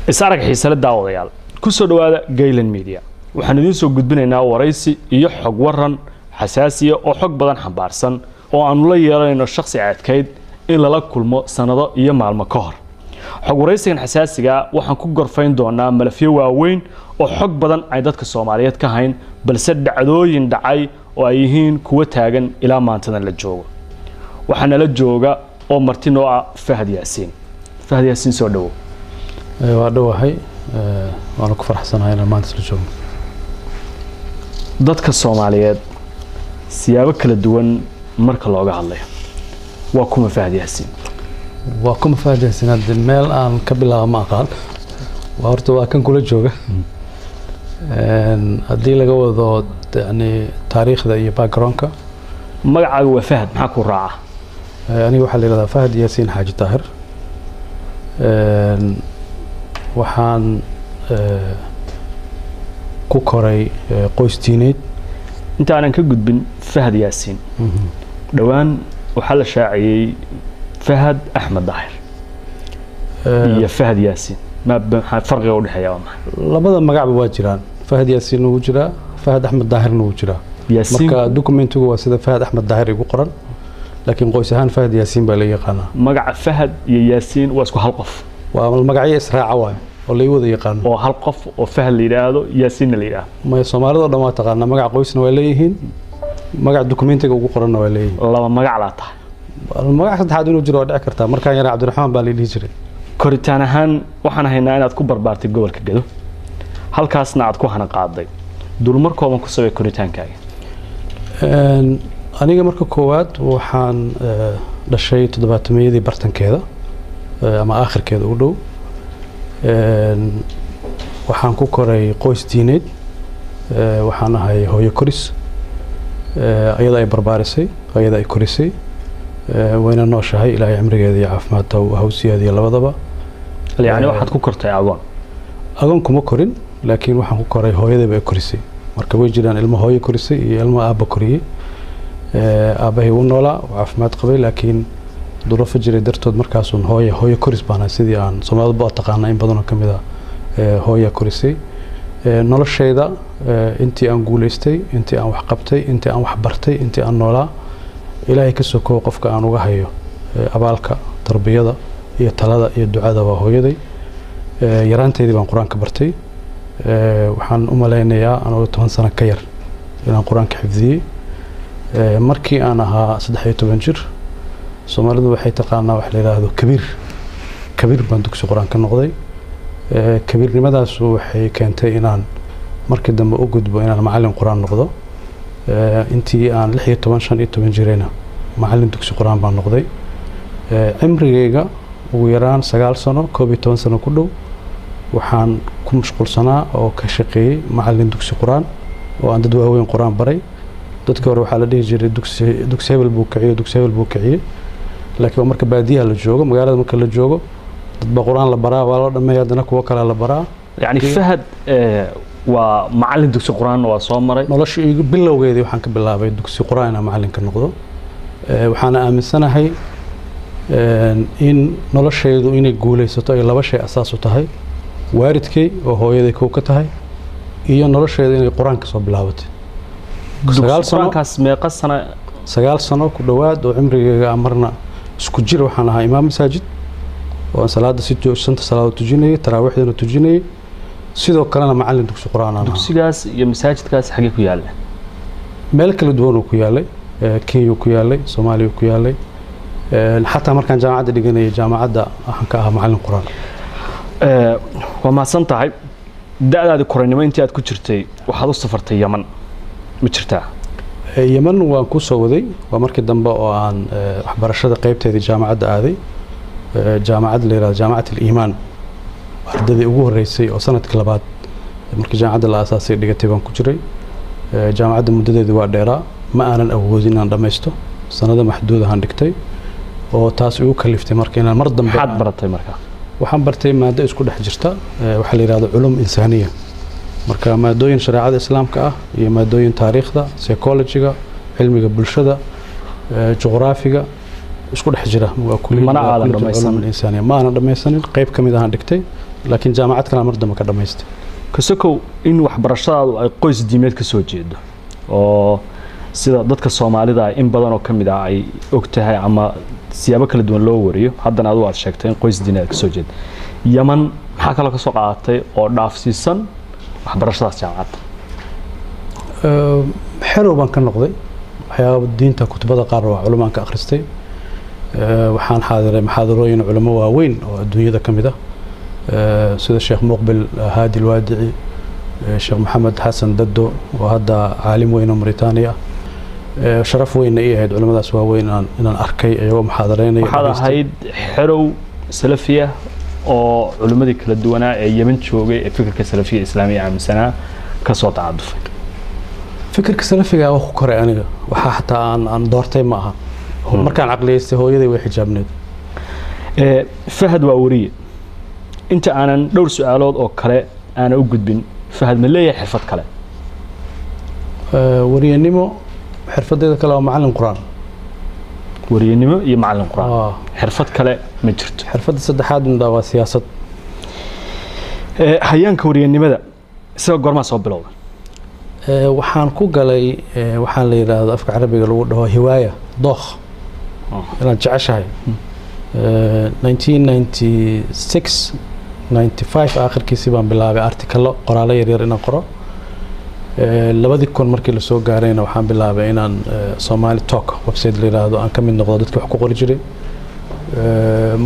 Is arag xiisale daawadayaal, ku soo dhowaada Gaylan Media. Waxaan idiin soo gudbinaynaa waraysi iyo xog waran xasaasiya oo xog badan xambaarsan oo aanu la yeelanayno shakhsi ceedkayd in lala kulmo sannado iyo maalmo ka hor. Xog waraysigan xasaasiga waxaan ku gorfayn doonaa malafyo waaweyn oo xog badan ay dadka Soomaaliyeed ka hayn, balse dhacdooyin dhacay oo ay yihiin kuwa taagan ilaa maantadan la joogo. Waxaa nala jooga oo marti noo ah Fahad Yaasiin. Fahad Yaasiin, soo dhawow. Waa dhowahay, waana ku faraxsanahay inaan maanta isla joogno. Dadka Soomaaliyeed siyaabo kala duwan marka looga hadlayo, waa kuma Fahad Yaasiin? Waa kuma Fahad Yaasiin? Hadde meel aan ka bilaabo ma aqaan. Waa horta waa kan kula jooga. Haddii laga wado yani taariikhda iyo backgroundka. Magacaaga waa Fahad, maxaa ku raaca? Aniga waxaa la yihahdaa Fahad Yaasiin Xaaji Daahir. Waxaan ku koray qoys diineed. Intaanan ka gudbin Fahad Yaasiin, dhowaan waxaa la shaaciyey Fahad Axmed Daahir iyo Fahad Yaasiin. Ma maxaa farqiga udhexeeya? Waa maxay? Labada magacba waa jiraan. Fahad Yaasiinna wuu jiraa, Fahad Axmed Daahirna wuu jiraa. Yaasiin. Marka documentigu waa sida Fahad Axmed Daahir igu qoran, laakiin qoys ahaan Fahad Yaasiin baa la yaqaanaa. Magaca Fahad iyo Yaasiin waa isku hal qof? Waa magacyo israaca waayo oo lai wada yaqaano. Oo hal qof oo Fahad la yidhaahdo, Yaasiinna la yidhaahdo? Maya, Soomaalida o dhan waa taqaanaa. Magaca qoysna waa leeyihiin, magaca documentiga ugu qoranna waa leeyihiin. Laba magac laa tahay. Magac saddexaad inuu jiro waa dhici kartaa. Markaan yaraa Cabdiraxmaan baa la dhihi jiray. Koritaan ahaan waxaan haynaa inaad ku barbaartay gobolka Gedo, halkaasna aad ku hana qaaday. Dulmar kooban ku sabay koritaankaaga. Aniga marka koowaad waxaan dhashay toddobaatameyadii bartankeeda ama aakhirkeeda u dhow. Waxaan ku koray qoys diineed. Waxaan ahay hooyo koris, ayada ay barbaarisay, ayada ay korisay, wayna nooshahay. Ilaahay cimrigeeda iyo caafimaadka ha u siyaadiyo labadaba. Yacni waxaad ku kortay agoon? Agoon kuma korin, laakiin waxaan ku koray hooyadayba ay korisay. Marka way jiraan ilmo hooyo korisay iyo ilmo aabba koriyey. Aabbahay wuu noolaa, wuu caafimaad qabay, laakiin duruufo jiray dartood markaasuun hooyo koris baan ahay, sidii aan Soomaalidu ba taqaana in badanoo ka mid ah hooya korisay. Noloshayda intii aan guulaystay, intii aan wax qabtay, intii aan wax bartay, intii aan noolaa, Ilaahay ka sokow qofka aan uga hayo abaalka tarbiyada iyo talada iyo ducada waa hooyaday. Yaraanteydii baan Qur-aanka bartay. Waxaan u malaynayaa anigoo 10 sano ka yar inaan Qur-aanka xifdiyey. Markii aan ahaa 13 jir, Soomaalidu waxay taqaanaa wax la yidhaahdo kabiir, kabiir baan dugsi Qur-aan ka noqday. Kabiirnimadaasu waxay keentay inaan markii dambe u gudbo inaan macallin Qur-aan noqdo. Intii aan 16, 15 jirayna macallin dugsi Qur-aan baan noqday. Cimrigayga ugu yaraan 9 sano, 11 sano ku dhow waxaan ku mashquulsanaa oo ka shaqeeyey macallin dugsi Qur-aan oo aan dad waaweyn Qur-aan baray. Dadkii hore waxaa la dhihi jiray dugsi hebel buu kiciyo, dugsi hebel buu kiciyey, laakiin waa marka baadiyaha la joogo. Magaalada marka la joogo, dad baa Qur-aan la baraa, waa loo dhameeya, haddana kuwo kalea la baraa. Yacni Fahad waa macallin dugsi Qur-aan waa soo maray. Nolosha igu bilowgeedii waxaan ka bilaabay dugsi Qur-aan inaan macallin ka noqdo. Waxaana aaminsanahay in noloshaydu inay guulaysato ay laba shay asaas u tahay: waalidkay oo hooyaday kow ka tahay iyo noloshayda inay Qur-aan ka soo bilaabatay. 9 Dugsi sano. Qur-aankaas meeqa sana? 9 sano ku dhowaad oo cimrigayga ah marna isku jir waxaan ahaa imaam masaajid oo aan salaada si shanta salaadood tujinayay, taraawiixdana tujinayay, sidoo kalena macallin dugsi Qur-aan aan ahaa. Dugsigaas iyo masaajidkaas xagee ku yaalla? Meel kala duwan uu ku yaalay. Kenya ku yaalay, Soomaaliya ku yaalay. Xataa markaan jaamacadda dhiganayay, jaamacadda waxaan ka ahaa macallin Qur-aan. Waa mahadsan tahay. Da-daadi koraynimo intii aad ku jirtay waxaad u safartay Yaman, ma jirtaa? Yemen waan ku soo waday. Waa markii dambe oo aan waxbarashada qaybteedii jaamacadda aaday. Jaamacad la yihahdo Jaamacat Aliimaan, ardadii ugu horreysay oo sanadkii labaad markii jaamacadda la aasaasay dhigatay baan ku jiray. Jaamacadda muddadeedii waa dheeraa, ma aanan awoodin inaan dhammaysto, sanado maxduud ahaan dhigtay oo taas igu kaliftay marka inaan mar dambe Maxaad baratay markaa? Waxaan bartay maado isku dhex jirta, waxaa la yidhahdo culum insaaniya. Marka maadooyin shareecada Islaamka ah iyo maadooyin taariikhda, psychologyga, cilmiga bulshada, juqraafiga isku dhex jira. Waa Mana waa aadan kulliyat dhammaysan? al-culum al-insaaniya. Ma aanan dhammaysanin, qayb ka mid ahaan dhigtay. Laakiin jaamacad kale mar dambe ka dhamaystay. Kasokow in waxbarashadaadu ay qoys diimeed ka soo jeedo, oo sida dadka Soomaalida in badan oo ka mid ah ay og tahay ama siyaabo kala duwan loo wariyo, haddana adigu aad sheegtay in qoys diineed ka soo jeedo Yaman, maxaa kaloo ka soo qaadatay oo dhaafsiisan waxbarashadaas jaamacadda? Xerow baan ka noqday waxyaaba diinta, kutubada qaar waa culumaan ka akhristay. Waxaan xaadiray muxaadarooyin culamo waaweyn oo adduunyada ka mid ah, sida Sheekh Muqbil Haadi Alwaadici, Sheekh Maxamed Xasan Daddo oo hadda caalim weyn oo Mauritania ah. Sharaf weynna ii ahayd culamadaas waaweyn inaan arkay iyagoo muxaadareynaya. Waxaad ahayd xerow salafiya oo culimmadii kala duwanaa ee Yemen joogay ee fikirka salafiya islaamiya aaminsanaa ka soo tacadufay. Fikirka salafiga waa ku koray aniga, waxaa xataa aan doortay ma aha. Markaan caqliyeystay hooyaday way xijaabneed. Fahad waa wariye. Inta aanan dhowr su-aalood oo kale aanan u gudbin, Fahad ma leeyahay xirfad kale? Wariyanimo, xirfadeeda kale waa macallin Qur-aan. Wariyanimo iyo macallin Qur-aan, xirfad kale ma jirto? Xirfadda saddexaad middaa waa siyaasad. Hayaanka wariyanimada isaga goormaa soo bilowda? Waxaan ku galay waxaan la yidhaahdo afka Carabiga lagu dhaho hiwaaya, dookh inaad jeceshahay. 1996 95 aakhirkiisii baan bilaabay artikalo, qoraallo yaryar inaan qoro. 2000 markii lasoo gaarayna waxaan bilaabay inaan Somali Talk website la yidhaahdo aan ka mid noqdo dadkii wax ku qori jiray.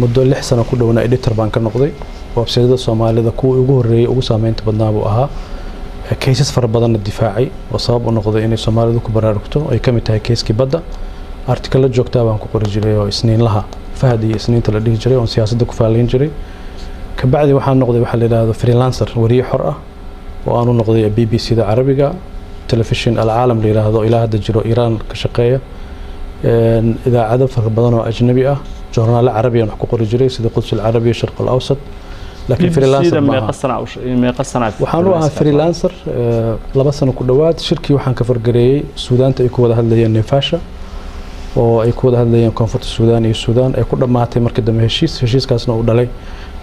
Muddo 6 sano ku dhowna editor baan ka noqday. Websiteyada Soomaalida kuwii ugu horreeyey, ugu saameynta badnaa buu ahaa, cases fara badanna difaacay oo sabab u noqday inay Soomaalidu ku baraarugto, ay ka mid tahay case-kii badda. Artikalo joogtaa baan ku qori jiray oo Isniinlaha Fahad iyo Isniinta la dhihi jiray, oon siyaasadda ku faalayn jiray. Kabacdi waxaan noqday waxaa la yidhaahdo freelancer, wariye xor ah, oo aanu noqday BBC da Carabiga, telefishin Alcaalam la yidhaahdo ilaa hadda jiro, Iiraan ka shaqeeya, idaacado fara badan oo ajnabi ah, joornaalo Carabiyan wax ku qori jiray sida Quds Alcarabiya, Sharq Alawsat. Laakiin freelancer ma aha. Waxaan u ahaa freelancer 2 sano ku dhowaad. Shirkii waxaan ka fargareeyey Suudaanta ay ku wada hadlayeen Nefasha, oo ay ku wada hadlayeen Koonfurta Suudaan iyo Suudaan, ay ku dhammaatay markii dambe heshiis, heshiiskaasna uu dhalay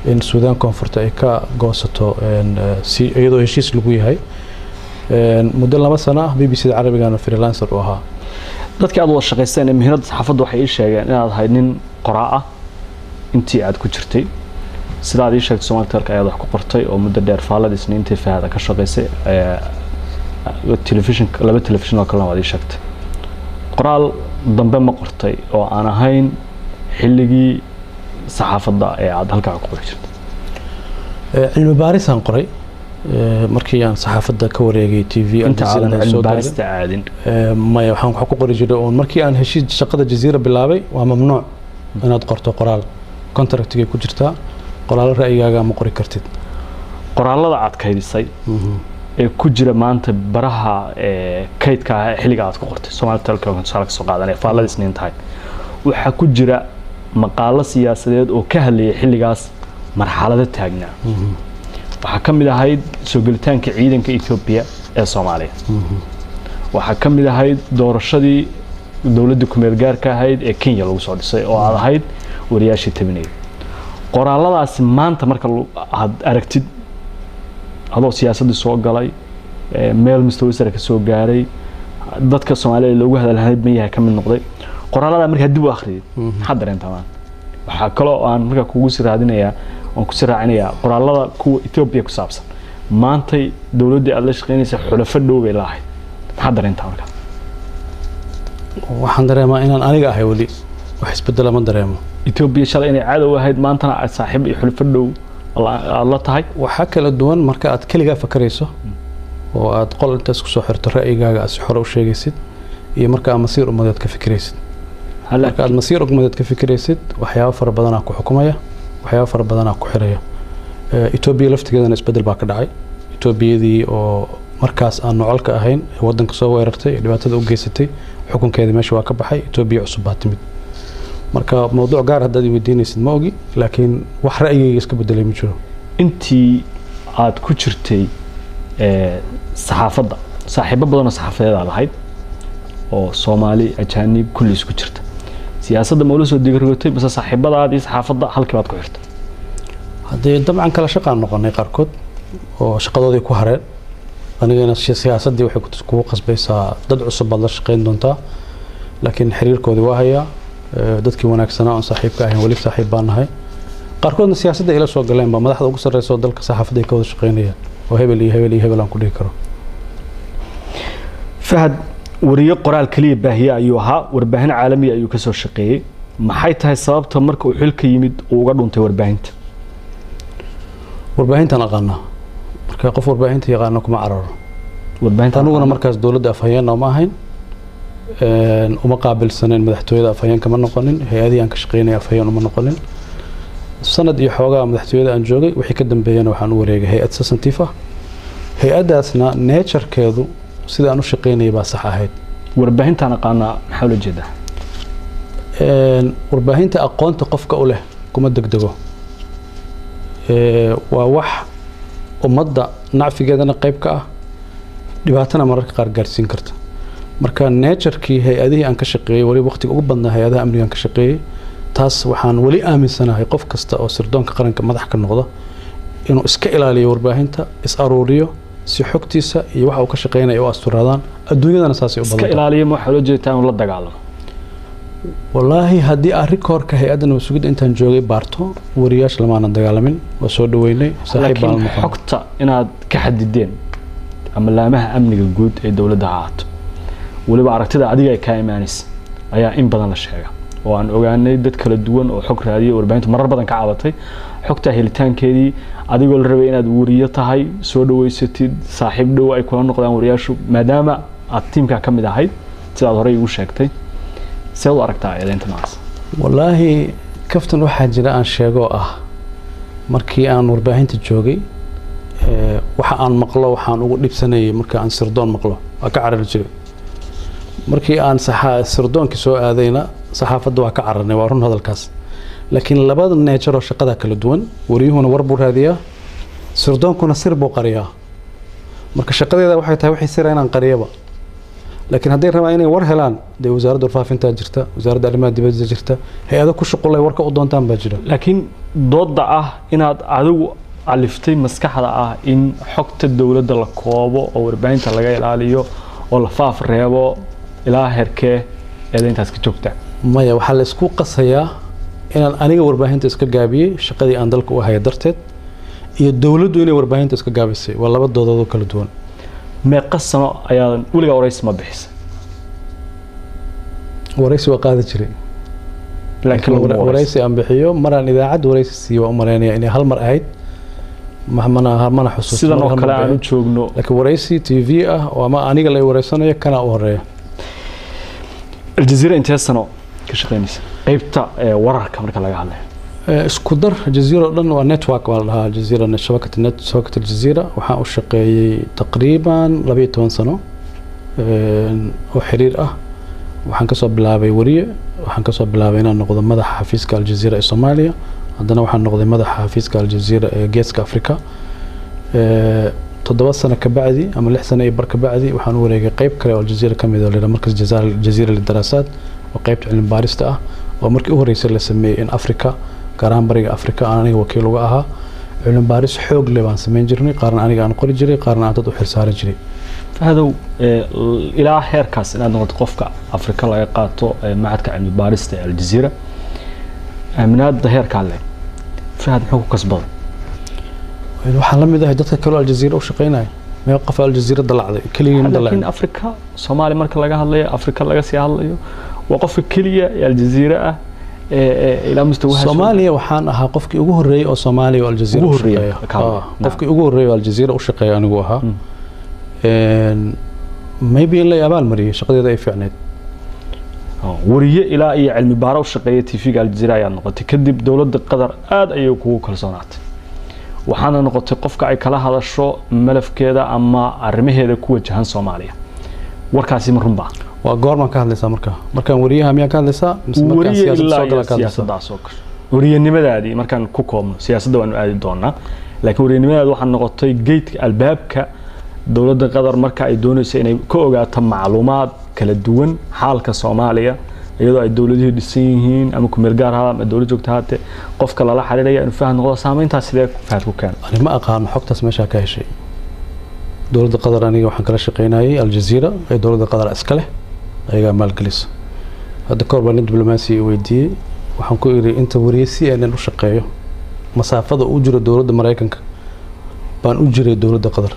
in Suudaan Koonfurta ay ka goosato si iyadoo heshiis lagu yahay. Muddo 2 sano ah BBC da Carabigana freelancer u ahaa. Dadkii aad wada shaqaysteen ee mihnadda saxaafadda waxay ii sheegeen inaad ahayd nin qoraa ah intii aad ku jirtay. Sidaad ii sheegtay, Somali Talk ayaad wax ku qortay oo muddo dheer faallada Isniintii Fahada ka shaqaysay, telefishinka, laba telefishin oo kalena waad ii sheegtay. Qoraal dambe ma qortay oo aan ahayn xilligii saxaafadda ee aad halkaa ku qori jirtay? Cilmi baarisaan qoray markii aan saxaafadda ka wareegay TV. Inta aadan cilmi baarista aadin? Maya, waxaan wax ku qori jiray uun markii aan heshiis shaqada Jaziira bilaabay. Waa mamnuuc inaad qorto qoraal, contractigay ku jirtaa, qoraallo ra'yigaaga ma qori kartid. Qoraallada aad kaydisay ee ku jira maanta baraha kaydka ah ee xilliga aad ku qortay Somali Telecom, tusaale ka soo qaadanaya faallada Isniin tahay, waxaa ku jira maqaalo siyaasadeed oo ka hadlayay xilligaas marxalado taagnaa. Waxaa ka mid ahayd soo gelitaanka ciidanka Ethiopia ee Soomaaliya, waxaa ka mid ahayd doorashadii dowladda kumeel gaarka ahayd ee Kenya lagu soo dhisay oo aad ahayd wariyaashii tabinayay. Qoraalladaasi maanta marka aad aragtid, adoo siyaasaddii soo galay, meel mustawa sare ka soo gaaray, dadka Soomaalida loogu hadalhayn yahay ka mid noqday, qoraallada markaa dib u akhriyid maxaad dareentaa maanta? Waxaa kaloo aan markaa kugu sii raadinayaa, waan kusii raacinayaa qoraallada kuwa Ethiopia ku saabsan. Maantay dowladdii aad la shaqeynaysa xulafo dhow bay la ahayd, maxaad dareentaa markaa? Waxaan dareemaa inaan aniga ahay weli, wax isbedela ma dareemo. Ethiopia shalay inay cadow ahayd, maantana aad saaxiib iyo xulafo dhow aad la tahay. Waxaa kala duwan marka aad keligaa fakarayso oo aad qol intaas kusoo xirto ra'yigaaga aad si xore u sheegaysid, iyo marka aad masiir ummadeed ka fikiraysid. Marka aad masiir ummadeed ka fikiraysid, waxyaabo fara badanaa ku xukumaya, waxyaabo fara badanaa ku xiraya. Etoobiya laftigeedana isbedel baa ka dhacay. Etoobiyadii oo markaas aan nocolka ahayn ee waddanka soo weerartay ee dhibaatada u geysatay, xukunkeedii meesha waa ka baxay, Etoobiya cusub baa timid. Marka mawduuc gaar haddaad i weydiinaysid ma ogi, laakiin wax ra'yigayga iska bedelay ma jiro. Intii aad ku jirtay saxaafadda, saaxiibo badan oo saxaafadeed aad ahayd oo Soomaali, ajaanib kulli isku jirta, siyaasadda ma ula soo digarogotay mise saaxiibadaadii saxaafadda halkii baad ku xirtay? Haddii dabcan kala shaqaan noqonay qaarkood oo shaqadoodii ku hareen, anigana siyaasaddii waxay kugu qasbaysaa dad cusub baad la shaqayn doontaa, laakiin xiriirkoodii waa hayaa. Dadkii wanaagsanaa oon saaxiibka ahayn weli saaxiib baan nahay. Qaarkoodna siyaasadda ila soo galeen baa madaxda ugu sarreysa oo dalka saxaafadda ay ka wada shaqaynayaan, oo hebel iyo hebel iyo hebel aan ku dhihi karo. Fahad wariye qoraal kaliya baahiye ayuu ahaa, warbaahin caalamiya ayuu ka soo shaqeeyey. Maxay tahay sababta marka uu xilka yimid uu uga dhuntay warbaahinta? Warbaahintaan aqaanaa, marka qof warbaahinta yaqaana kuma cararo. Warbaahinta aniguna markaas dowladda afhayeenna uma ahayn, uma qaabilsanayn madaxtooyada, afhayeen kama noqonin, hay-adihii aan ka shaqeynaya afhayeen uma noqonin. Sanad iyo xoogaa madaxtooyada aan joogay, wixii ka dambeeyana waxaan u wareegay hay-ad substantive ah. Hay-addaasna nature-keedu sida aan u shaqeynayay baa sax ahayd. Warbaahintaan aqaanaa maxaa ula jeedaa? Warbaahinta aqoonta qofka u leh kuma degdego. Waa wax ummadda nacfigeedana qayb ka ah, dhibaatana mararka qaar gaarsiin karta. Marka nature-kii hay-adihii aan ka shaqeeyey, weli waqtiga ugu badnaa hay-adaha amniga aan ka shaqeeyey, taas waxaan weli aaminsanahay qof kasta oo sirdoonka qaranka madax ka noqda inuu iska ilaaliyo warbaahinta, is aruuriyo si xogtiisa iyo waxa uu ka shaqeynaya u asturaadaan. Adduunyadana saasay u iska badan tahay. Ilaaliyo ma waxaa ula jeedaa inuu la dagaalamo? Wallaahi haddii aan rikoorka hay-adda nabad sugidda intaan joogay baarto, wariyaasha lamaanan dagaalamin, waa soo dhaweynay, saaxiib baan laakiin noqon. Xogta inaad ka xadideen ama laamaha amniga guud ee dowladda ha ahaato, weliba aragtida adiga ay kaa imaanaysa ayaa in badan la sheega, oo aan ogaanay dad kala duwan oo xog raadiyay, warbaahintu marar badan ka cabatay xogta helitaankeedii, adigoo la rabay inaad wariyo tahay, soo dhaweysatid, saaxiib dhow ay kula noqdaan wariyaashu, maadaama aad tiimkaa ka mid ahayd sidaad horey igu sheegtay. See u aragtaa eedeynta noocaas? Wallaahi kaftan waxaa jira aan sheegoo ah, markii aan warbaahinta joogay, waxa aan maqlo waxaan ugu dhibsanayay marka aan sirdoon maqlo waa ka carari jiray. Markii aan sirdoonkii soo aadayna saxaafadda waa ka cararnay. Waa run hadalkaas, laakiin labada nature oo shaqada kala duwan. Wariyuhuna war buu raadiyaa, sirdoonkuna sir buu qariyaa. Marka shaqadeeda waxay tahay wixii sira inaan qariyaba, laakiin hadday rabaan inay war helaan, dee wasaaradda warfaafintaa jirta, wasaaradda arrimaha dibadda jirta, hay-ado ku shuqulay warka u doontaan baa jira. Laakiin doodda ah inaad adigu aliftay maskaxda ah in xogta dowladda la koobo oo warbaahinta laga ilaaliyo oo la faaf reebo, ilaa heerkee eedeyntaas ka joogta? Maya, waxaa la isku qasayaa inaan aniga warbaahinta iska gaabiyey shaqadii aan dalka u haya darteed, iyo dowladdu inay warbaahinta iska gaabisay. Waa laba doodood oo kala duwan. Meeqa sano ayaadan weligaa waraysi ma bixisay? Waraysi waa qaadi jiray. Laakiin laguma waraysi. Waraysi aan bixiyo maraan idaacad waraysi siiyo waa u malaynaya inay hal mar ahayd, mana xusuusto. Sidan oo mar hal mar kale aan u bixin. joogno. Laakiin waraysi TV ah oo ama aniga la wareysanayo kana u horeeya. Aljaziira intee sano ka shaqeynaysa qeybta wararka marka laga hadlayo? Isku dar Jazeera oo dhan waa network waa la dhahaa Aljazeera net, shabakada net, shabakada Aljazeera waxaan u shaqeeyey taqriiban 12 sano oo xiriir ah. Waxaan kasoo bilaabay wariye, waxaan kasoo bilaabay inaan noqdo madaxa xafiiska Aljazeera ee Soomaaliya, haddana waxaan noqday madaxa xafiiska Aljazeera ee Geeska Afrika. 7 sano ka bacdi ama 6 sano iyo bar ka bacdi waxaan u wareegay qeyb kale oo Aljazeera ka mid ah oo la yidhaha Markas Jazeera Lidaraasaat, oo qeybta cilmi baarista ah, oo markii u horreysay la sameeyey in Afrika, gaar ahaan bariga Afrika, aan aniga wakiil uga ahaa. Cilmi baaris xoog leh baan samayn jirnay, qaarna aniga aan qori jiray, qaarna aan dad u xilsaaran jiray. Fahadow, ilaa heerkaas inaad noqoto qofka Afrika laga qaato machadka cilmi baarista ee Aljazeera, aaminaadda heerkaa leh Fahad muxuu ku kasbaday? Waxaan la mid ahay dadka kale oo Aljazeera u shaqeynaya. Meel qof Aljazeera dalacday keligii ma laakiin dalacin. Afrika, Soomaaliya marka laga hadlayo, Afrika laga sii hadlayo, waa qofka keliya ee Aljazeera ah ee ilaa mustawaha Soomaaliya waxaan ahaa qofkii ugu horreeyey oo Soomaaliya oo Aljazeera Ugu u horreeyay, shaqeeya. kaaba. Qofkii ugu horreeyey oo Aljazeera u shaqeeya anigu ahaa. Maybe in la abaal mariyay shaqadeeda ay fiicneyd. Wariye ilaa iyo cilmi baaro u shaqeeya TV-ga Aljazeera ayaad noqotay. Kadib dowladda Qatar aad ayay kugu kalsoonaatay, waxaana noqotay qofka ay kala hadasho malafkeeda ama arrimaheeda ku wajahan Soomaaliya. Warkaasi ma runbaa? Waa goormaan ka hadlaysaa? Marka markaan wariyaha miyaa ka hadlaysaa mise markaan wariye siyaasadda ilaa soo iyo gala ka hadlaysaa? Siyaasaddaas oo kale wariyanimadaadii markaan ku koobno, siyaasadda waanu aadi doonaa, laakiin wariyanimadaadi waxaa noqotay geedka albaabka dowladda Qatar marka ay doonayso inay ka ogaato macluumaad kala duwan xaalka Soomaaliya, Iyadoo ay dowladuhu dhisan yihiin ama ku meel gaar ha ama dowlad joogta haatee, qofka lala xiriiraya inuu Fahad noqdo, saameyntaas sidee Fahad ku keena? Ani ma aqaano xogtaas meeshaa ka heshay. Dowladda Qatar aniga waxaan kala shaqeynayay Aljazeera ee dowladda Qatar iska leh, ayagaa maalgelisa. Hadda kahor baa nin diblomaasi i weydiiyey, waxaan ku iri inta wariye CNN u shaqeeyo masaafada u jiro dowladda Maraykanka baan u jiray dowladda Qatar.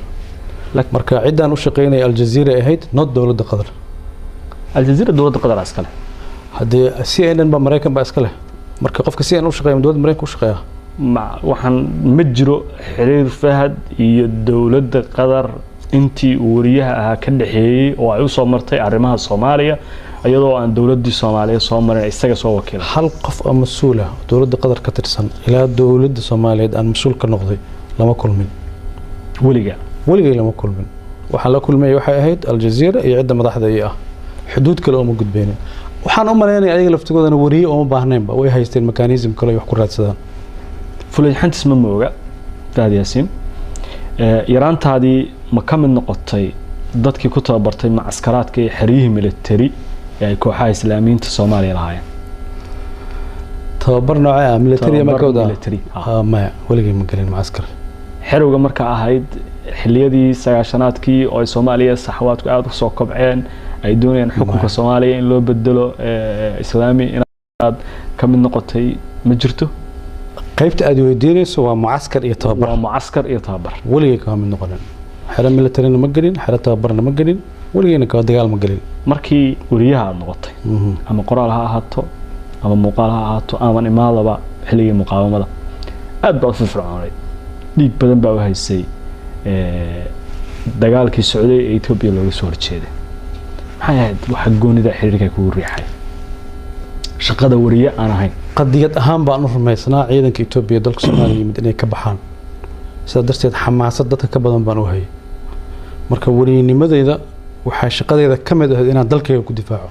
Marka ciddaan u shaqeynaya Aljazeera ahayd, not dowladda Qatar. Aljazeera dowladda Qatar iska leh. Haddee CNN ba Maraykan baa iska leh. Marka qofka CNN u shaqeeya ma dowladda Maraykanka u shaqeeya? Ma waxaan ma jiro xiriir Fahad iyo dowladda Qatar intii uu wariyaha ahaa ka dhexeeyey oo ay usoo martay arrimaha Soomaaliya, iyadoo aan dowladdii Soomaaliya soo marin, isaga soo wakiila? Hal qof oo mas-uul ah oo dowladda Qatar ka tirsan ilaa dowladda Soomaaliyeed aan mas-uul ka noqday lama kulmin. Weliga? Weligay lama kulmin. Waxaan la kulmay waxay ahayd Aljazeera iyo cidda madaxda ii ah, xuduud kale ooma gudbeynin. Waxaan u malaynaya ayaga laftigoodana wariye ooma baahnaynba, way haysteen mechanism kale ay wax ku raadsadaan. Fulayxantis ma mooga. Fahad Yaasiin, yaraantaadii ma ka mid noqotay dadkii ku tababartay macaskaraadka iyo xeryihii military ee ay kooxaha Islaamiyiinta Soomaaliya lahaayeen? Tababar noocee ah? Military ma Tababar ka wadaa? Military, ah. Ah, maya, weligay ma gelin macaskar. Xerowga marka ahayd xilliyadii 90-aadkii oo ay Soomaaliya saxwaadku aada usoo kobceen, ay doonayaan xukunka Maya. Soomaaliya in loo bedelo Islaami, inaad ka mid noqotay ma jirto? Qaybta aad weydiinayso waa mucaskar iyo tababar? Waa mucaskar iyo tababar. Weligay kama mid noqonin. Xero militarina ma gelin, xero tababarna ma gelin, weligayna kama dagaal ma gelin. Markii wariyaha aada noqotay, ama qoraal ha ahaato ama muuqaal ha ahaato, aman imaadaba xilligii muqaawamada aad baa u firfircoonayd, dhiig badan baa u haysay dagaalkii socday ee Etoobiya looga soo horjeeday. Maxay ahayd waxa goonida xiriirka kugu riixay shaqada wariye aan ahayn? Qadiyad ahaan baan u rumaysnaa ciidanka Etoobiya dalka Soomaaliya yimid inay ka baxaan, sidaa darteed xamaasad dadka ka badan baan u hayay. Marka wariyanimadeyda waxaa shaqadeyda ka mid ahayd inaan dalkayga ku difaaco.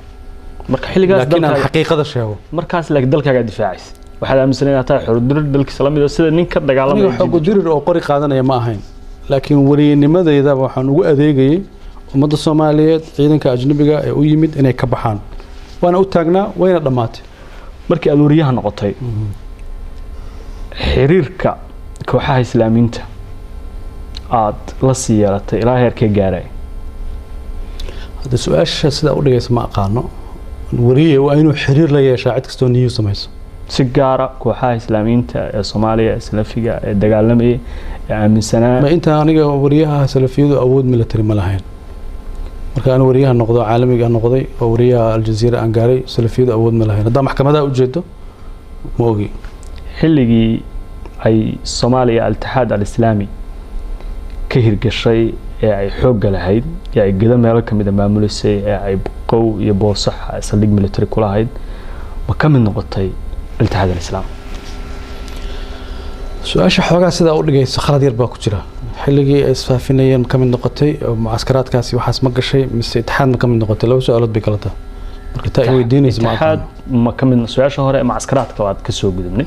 Marka xilligaas laakiin aan dalkaaga xaqiiqada sheego. Markaas laakiin dalkaagaa difaacaysa, waxaad aaminsan inaad tahay xorodirir dalkiisa la mid ah sida ninka dagaalamaya. Aniga xoog dirir oo qori qaadanaya ma ahayn, laakiin wariyanimadeyda waxaan ugu adeegayay ummadda Soomaaliyeed ciidanka ajnabiga ee u yimid inay ka baxaan, waana u taagnaa, wayna dhammaatay. Markii aad wariyaha noqotay, xiriirka kooxaha Islaamiinta aad la sii yeelatay ilaa heerkee gaaray? Hadda su-aasha sidaa u dhigaysa ma aqaano. Wariye waa inuu xiriir la yeeshaa cid kastoo niyu samayso? Si gaara kooxaha Islaamiyiinta ee Soomaaliya ee Salafiga ee dagaalamayay ee aaminsanaa. Ma inta aniga wariyaha salafiyadu awood military ma lahayn. Marka aan wariyaha noqdo caalamiga noqday oo wariyaha Aljazeera aan gaaray, salafiyadu awood ma lahayn. Haddaa maxkamadaha ujeedo ma ogi. Xilligii ay Soomaaliya Al-Itixaad Al-Islaami ka hirgashay ee ay xoogga lahayd ee ay gedo meelo ka mid a maamulisay ee ay qow iyo boosax saldhig military kula lahayd, ma ka mid noqotay Al-Itixaad Al-Islaam? Su-aasha xoogaa sidaa u dhigayso khalad yar baa ku jira. Xilligii ay isfaafinayeen ka mid noqotay oo mucaskaraadkaasi waxaas ma gashay mise itixaad ma ka mid noqotay? Laba su-aalood bay kala tahay. Marka taa i weydiinaysa ma Itixaad aqaano. Ma ka mid? Su-aasha hore mucaskaraadka waad ka soo gudubnay.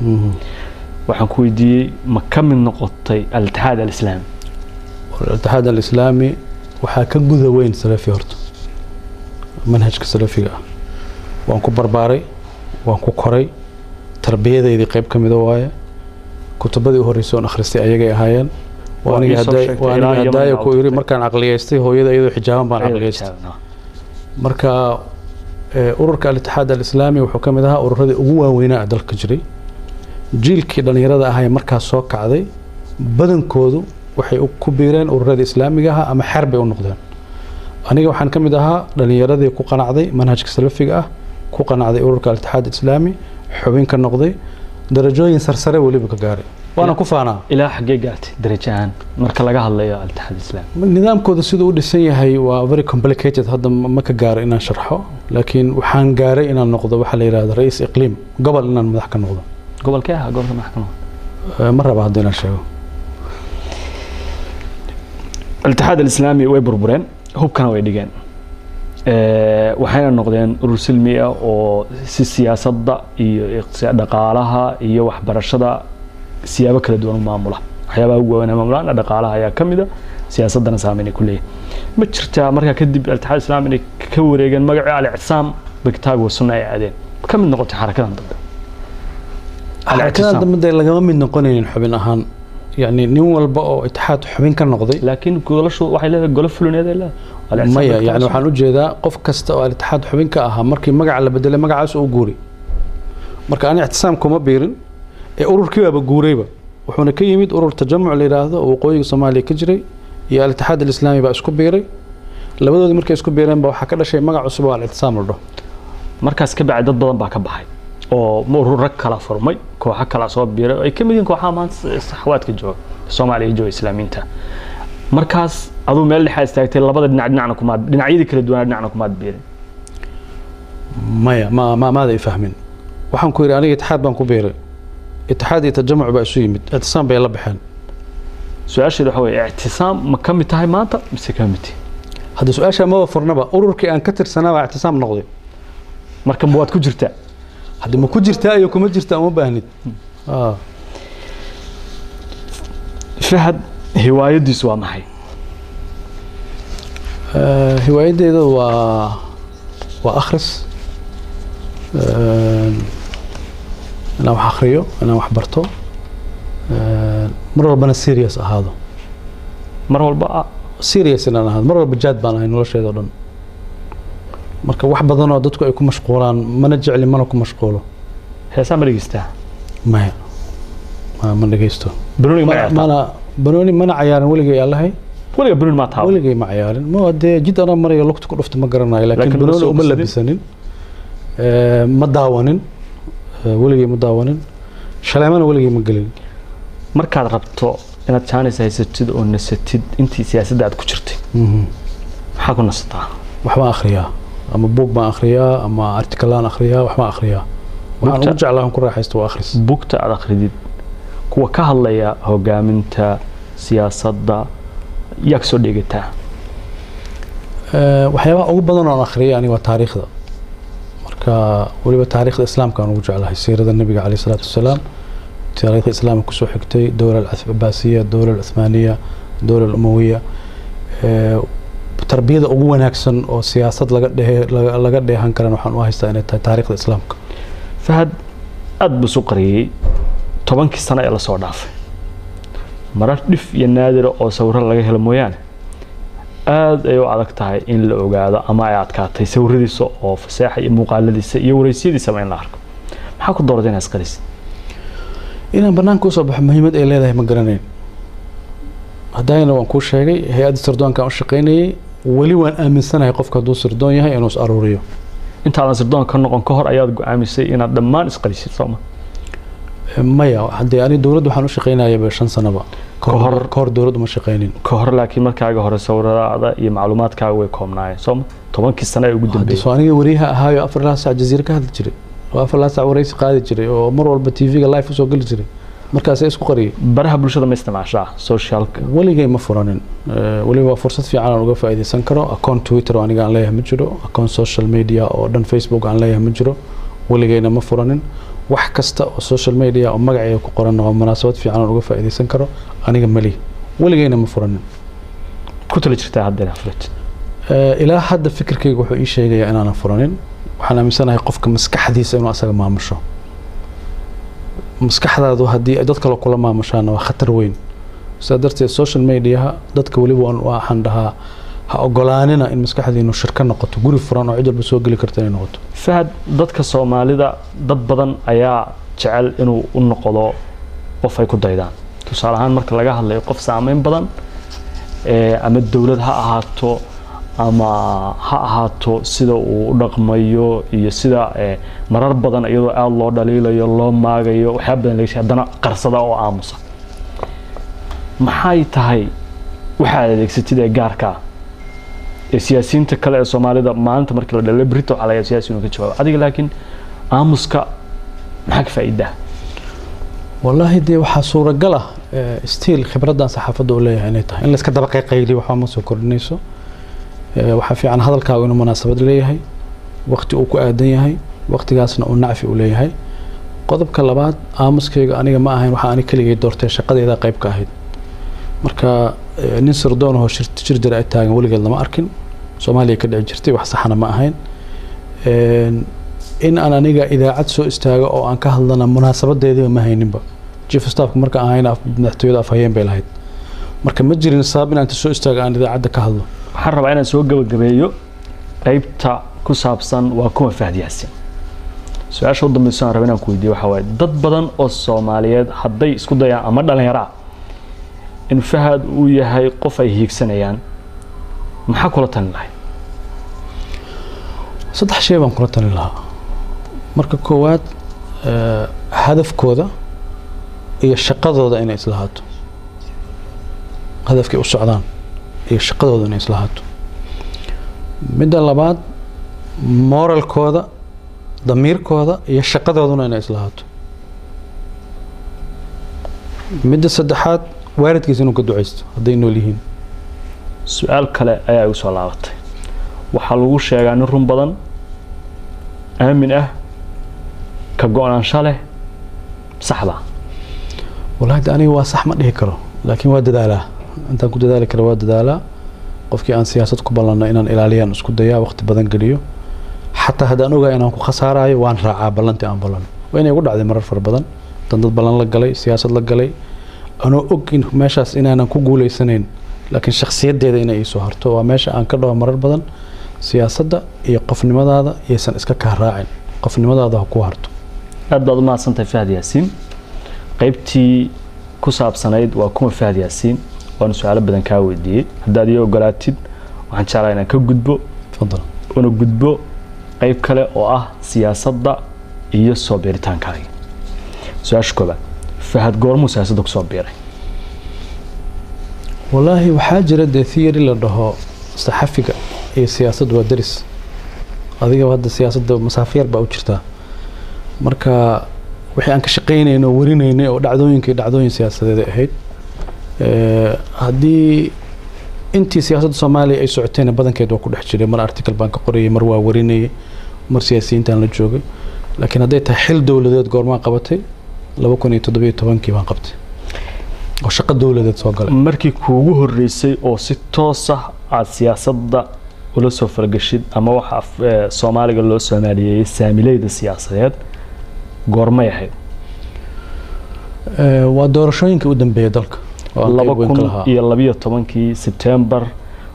Waxaan ku weydiiyey ma ka mid noqotay Al-Itixaad Al-Islaami? Al-Itixaad Alislaami waxaa ka guda weyn salafi. Horta manhajka salafiga ah waan ku barbaaray, waan ku koray, tarbiyadeydii qayb ka mida waaye. Kutubadii u horreysay oon akhristay ayagay ahaayeen. Waa Waa aniga ii soo sheegtay waa ilaa aniga Yemen hadaaya aad ku iri tagtay. Markaan caqliyeystay hooyada iyadoo xijaaban baan caqliyeystay. Marka ururka Al-Itixaad Alislaami wuxuu ka mid ahaa ururadii ugu waaweynaa ee dalka jiray. Jiilkii dhallinyarada ahaa ee markaas soo kacday badankoodu waxay ku biireen ururadii islaamiga ahaa ama xer bay u noqdeen. Aniga waxaan ka mid ahaa dhallinyaradii ku qanacday manhajka salafiga ah, ku qanacday ururka Al-Itixaad Islaami, xubin ka noqday, darajooyin sarsare weliba ka gaaray, waana ku faanaa. Ilaa xaggee gaartay darajo ahaan marka laga hadlayo Al-Itixaad Islaami? Nidaamkooda siduu u dhisan yahay waa very complicated, hadda ma ka gaaro inaan sharxo, laakiin waxaan gaaray inaan noqdo waxa la yidhahdo ra'iis iqliim, gobol inaan madax ka noqdo. Gobolkee ahaa gobolka maxkamada? Ma raba hadda inaan sheego. Al-Itixaad Alislaami way burbureen, hubkana way dhigeen, waxayna noqdeen urur silmi ah oo si siyaasadda iyo dhaqaalaha iyo waxbarashada siyaabo kala duwan u maamula. Waxyaabaha ugu waaweyn ee maamulaan dhaqaalaha ayaa ka mid a, siyaasaddana saameyn ay ku leeyihin. Ma jirtaa markaa kadib Al-Itixaad Islaami inay ka wareegeen magacii Al-Ictisaam Bikitaabi wa Sunna ay aadeen, ka mid noqotay xarakadan dambe? Xarakadan dambe dee lagama mid noqonaynin xubin ahaan, yacni nin walba oo Itixaad xubin ka noqday. Laakiin golashu waxay leedahay golo fulineed ay leedahay. Maya, yani waxaan ujeedaa qof kasta oo Al-Itixaad xubin ka ahaa markii magaca la bedelay magacaas uu guuray. Marka ani Ictisaam kuma biirin ee ururkii baaba guurayba, wuxuuna ka yimid urur Tajamuc la yidhaahdo oo waqooyiga Soomaaliya ka jiray iyo Al-Itixaad Alislaami baa isku biiray. Labadoodii markay isku biireen ba waxaa ka dhashay magac cusub oo Al-Ictisaam la dhaho. Markaas ka bacdi dad badan baa ka baxay oo ururo kala furmay, kooxo kala soo biiray oo ay ka mid yihiin kooxaha maanta saxwaadka jooga Soomaaliya jooga, Islaamiinta. Markaas aduu meel dhexa istaagtay, labada dhinac dhinacna kumaad, dhinacyadii kala duwanaa dhinacna kumaad biirin. Maya, ma maada i fahmin. Waxaan ku yidhi aniga Itixaad baan ku biiray, Itixaad iyo Tajamuc baa isu yimid, Ictisaam bay la baxeen. Su-aasheedu waxa weeye, Ictisaam ma ka mid tahay maanta mise ka mid tihi? Hadda su-aasha maba furnaba, ururkii aan ka tirsanaa baa Ictisaam noqday. Marka ma waad ku jirtaa? Hadda ma ku jirtaa iyo kuma jirtaa uma baahnid. Fahad hiwaayadiisu waa maxay? Hiwaayadeyda waa akhris, inaan wax akhriyo, inaan wax barto, mar walbana serious ahaado. Mar walba serious inaan ahaado, mar walba jaad baan ahay nolosheeda o dhan. Marka wax badan oo dadku ay ku mashquulaan mana jecli, mana ku mashquulo. Heesaa ma dhegeystaa? Maya, ma dhegeysto. Banooniga ma ciyaartaa? Mana banooni mana cayaarin weligay allahay. Weliga banooni maa taaba? Weligay ma cayaarin, ma dee jid anaa marayo lugta ku dhufta ma garanayo, laakiin banooni uma labisanin, ma daawanin, weligay ma daawanin, shaleemana weligay ma gelin. Markaad rabto inaad jaanis haysatid oo nasatid intii siyaasadda aad ku jirtay, maxaa ku nasataa? Waxbaan akhriyaa, ama buug baan akhriyaa ama artikalaan akhriyaa, waxbaan akhriyaa. Waxaan ugu jeclaa aan ku raaxaysto waa akhris. Buugta aad akhridid kuwa ka hadlaya hogaaminta siyaasadda yaa kasoo dheegataa? Waxyaabaha ugu badan oon akhriyay aniga waa taariikhda. Marka weliba taariikhda Islaamka aan ugu jeclahay, siirada Nabiga caleyhi salaatu wasalaam, taariikhda Islaamka kusoo xigtay, dowla Alcabaasiya, dowla Alcuthmaaniya, dowla Alumawiya. Tarbiyada ugu wanaagsan oo siyaasad laga dhehe laga dheehan karan waxaan u haystaa inay tahay taariikhda Islaamka. Fahad aada buu isu qariyey 10kii sano ee lasoo dhaafay, marar dhif iyo naadira oo sawiro laga helo mooyaane aada ay u adag tahay in la ogaado ama ay adkaatay sawiradiisa oo faseexa iyo muuqaaladiisa iyo wareysiyadiisaba in la arko. Maxaa ku dooratay inaad isqarisid? Inaan banaanka usoo baxo muhiimad ay leedahay ma garanayn. Haddayna waan kuu sheegay, hay-adda sirdoonkaan u shaqaynayay, weli waan aaminsanahay qofka hadduu sirdoon yahay inuu is aruuriyo. Intaadan sirdoon ka noqon ka hor ayaad go-aamisay inaad dhammaan isqarisid, sooma? Maya, haddee ani dowladda waxaan u shaqaynayaba 5 sanaba ka hor. Ka hor dowladdu ma shaqaynin. Ka hor, laakiin markaaga hore sawiradaada iyo macluumaadkaaga way koobnaayeen, sooma, 10kii sano ee ugu dambeeyey? Soo aniga wariyaha ahaayo 4 saac jaziira ka hadli jiray oo 4 saac waraysi qaadi jiray oo mar walba TV-ga live usoo geli jiray, markaasay isku qariyay. Baraha bulshada ma isticmaashaa, socialka? Weligay ma furanin. Weliba waa fursad fiican aan uga faa'iidaysan karo. Account Twitter oo aniga aan leeyahay ma jiro, account social media oo dhan Facebook aan leeyahay ma jiro, weligayna ma furanin. Wax kasta oo social media oo magacayga ku qoran waa munaasabad fiican aan uga faa'iidaysan karo, aniga mali, weligayna ma furanin. Ku tala jirtaa hadda inaad furatid? Ilaa hadda fikirkayga wuxuu ii sheegayaa inaanan furanin. Waxaan aaminsanahay qofka maskaxdiisa inuu asaga maamusho. Maskaxdaadu haddii ay dad kale kula maamushaana waa khatar weyn. Sidaa darteed social mediaha dadka weliba waxaan dhahaa ha ogolaanina in maskaxdiinu shirka noqoto, guri furan oo cid walba soo geli karta inay noqoto. Fahad, dadka Soomaalida dad badan ayaa jecel inuu u noqdo qof ay ku daydaan. Tusaale ahaan marka laga hadlayo qof saameyn badan, ama dowlad ha ahaato ama ha ahaato sida uu u dhaqmayo iyo sida marar badan iyadoo aada loo dhaliilayo, loo maagayo, waxyaaba badan laga sheegay, haddana qarsada oo aamusa. Maxay tahay waxaad adeegsatid ee gaarka ah ee siyaasiyiinta kale ee Soomaalida maalinta markii la dhalay berrito waxaa laga yaabaa siyaasi inuu ka jawaabo, adiga laakiin aamuska maxaa ka faa'iidaa? Wallaahi dee waxaa suuragal ah still khibraddan saxaafadda u leeyahay inay tahay in layska daba qayqayliyo waxba ma soo kordhinayso. Waxaa fiican hadalkaagu inuu munaasabad leeyahay, waqti uu ku aadan yahay, waqtigaasna uu nacfi u leeyahay. Qodobka labaad, aamuskayga aniga ma ahayn waxa ani keligay doortay, shaqadeyda qayb ka ahayd. Marka nin sirdoon oo shir jir ay taagan weligeed lama arkin, Soomaaliya ka dhici jirtay, wax saxana ma ahayn. In aan aniga idaacad soo istaago oo aan ka hadlana munaasabadeediiba ma hayninba. Chief staffka marka aan hayna madaxtooyada afhayeen bay lahayd, marka ma jirin sabab inaan inta soo istaago aan idaacadda ka hadlo. Waxaan rabaa inaan soo gabagabeeyo qaybta ku saabsan waa kuma Fahad Yaasiin. Su-aasha u dambeyso aan raba inaan ku weydiiyo waxaa waaye, dad badan oo Soomaaliyeed hadday isku dayaan ama dhalinyaro ah in Fahad uu yahay qof ay hiigsanayaan, maxaa kula talin lahay? Saddex shay baan kula talin lahaa. Marka koowaad, hadafkooda iyo shaqadooda inay islahaato, hadafkay u socdaan iyo shaqadooda inay islahaato. Midda labaad, moralkooda, damiirkooda iyo shaqadooduna inay islahaato. Midda saddexaad, waalidkiisa inuu ka duceysto hadday nool yihiin. Su-aal kale ayaa igu soo laabatay. Waxaa lagu sheegaa nin run badan, aamin ah, ka go-naansho leh, saxba? Wallahi de aniga waa sax ma dhihi karo, laakiin waa dadaalaa. Intaan ku dadaali karo waa dadaalaa. Qofkii aan siyaasad ku ballanno inaan ilaaliyaan isku dayaa, waqti badan geliyo. Xataa haddaan ogahay inaan ku khasaarayo, waan raacaa ballantii aan ballanno. Waa inay igu dhacday marar fara badan dan dad ballan la galay, siyaasad la galay, anoo og in meeshaas inaanan ku guuleysanayn, laakiin shakhsiyaddeeda inay iisoo harto. Waa meesha aan ka dhaho marar badan, siyaasadda iyo qofnimadaada yaysan iska kaa raacin, qofnimadaada ha ku harto. Aad baad u mahadsantahay Fahad Yaasiin. Qaybtii ku saabsanayd waa kuma Fahad Yaasiin waanu su-aalo badan kaa weydiiyey. Haddaad ii ogolaatid, waxaan jeclaa inaan ka gudbo Tafadal. una gudbo qayb kale oo ah siyaasadda iyo soo biiritaankaaga. Su-aasha koobaad, Fahad goormuu siyaasadda kusoo biiray? Wallaahi waxaa jira dee theory la dhaho saxafiga iyo siyaasaddu waa deris. Adigaba hadda siyaasadda masaafo yar baa u jirtaa. Marka wixii aan ka shaqaynaynay oo warinaynay oo dhacdooyinka iyo dhacdooyin siyaasadeed ay ahayd. Haddii intii siyaasadda Soomaaliya ay socotayna badankeed waa ku dhex jiray. Mar article baan ka qorayay, mar waa warinayay, mar siyaasiyiintaan la joogay. Laakiin hadday tahay xil dowladeed goormaan qabatay, 2017-kii baan qabtay oo shaqo dowladeed soo galay. Markii kuugu horreysay oo si toos ah aada siyaasadda ula soo falgashid, ama waxa Soomaaliga loo soomaaliyeeyey saamileyda siyaasadeed, goormay ahayd? Waa doorashooyinka u dambeeyay dalka oo aan laba qayb weyn ka kun lahaa. iyo labiyo tobankii Sebtembar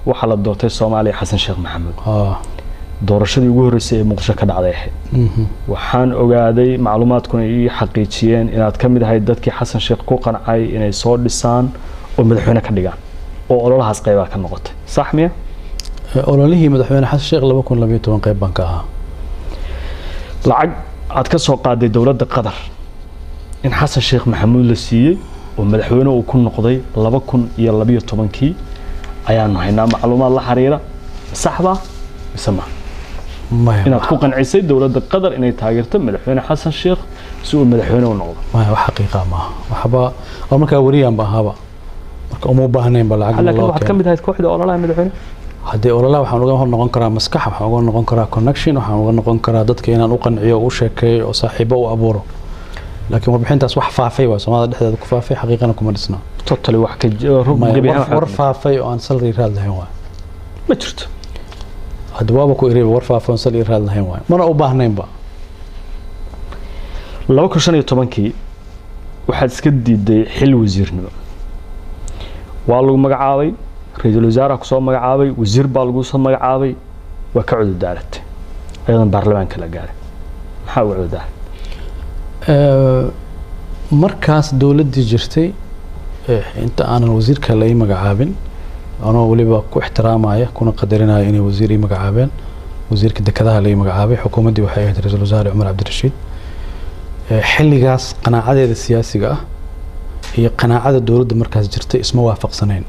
waxaa la doortay Soomaaliya Xasan Sheekh Maxamuud. Doorashadii ugu horreysay ee Muqdisho ka dhacday ahayd. Waxaan ogaaday, macluumaadkuna ii xaqiijiyeen, inaad ka mid ahayd dadkii Xasan Sheekh ku qancay inay soo dhisaan oo madaxweyne ka dhigaan, oo ololahaas qaybaa ka noqotay, sax miya? Ololihii madaxweyne Xasan Sheekh 2012 qayb baan ka ahaa. Lacag aad ka soo qaaday dowladda Qatar in Xasan Sheekh Maxamuud la siiyey oo madaxweyne uu ku noqday 2012-kii ayaanu haynaa macluumaad la xiriira, sax baa mise ma? Maya. Inaad ku qancisay dowladda Qatar inay taageerto madaxweyne Xasan Sheekh si uu madaxweyne u noqdo. Maya, wax xaqiiqa maaha waxba oo markaa wariyaan ba ahaaba, marka uma u baahnayn ba lacag laakiin loo waxaad ka keeno. mid ahayd kooxda ololaha madaxweyne. Haddii ololaha waxaan uga noqon karaa maskax, waxaan uga noqon karaa connection, waxaan uga noqon karaa dadka inaan u qanciyo, u sheekeeyo oo saaxiibo u abuuro. Laakiin warbixintaas wax faafay waa Soomaalida dhexdeeda ku faafay, xaqiiqana kuma dhisna. Totally wax ka Maya, gebi ahaan war wax faafay oo aan sal iyo raad lahayn waay. Ma jirto. Hadda waaba ku iriba, war faafay oon sal iyo raad lahayn waay, mana u baahnaynba. 2015-kii waxaad iska diiday xil wasiirnimo. Waa lagu magacaabay, ra-iisul wasaaraha kusoo magacaabay, wasiir baa lagu soo magacaabay, waa ka cudur daaratay ayadoon baarlamaanka la gaaray. Maxaa uga cudur daaratay? Markaas dowladdii jirtay, inta aanan wasiirka la ii magacaabin, anoo weliba ku ixtiraamaya kuna qadarinaya inay wasiir ii magacaabeen, wasiirka dekedaha la ii magacaabay, xukuumaddii waxay ahayd ra-iisul wasaare Cumar Cabdirashiid. Xilligaas qanaacadeeda siyaasiga ah iyo qanaacada dowladda markaas jirtay isma waafaqsanayn.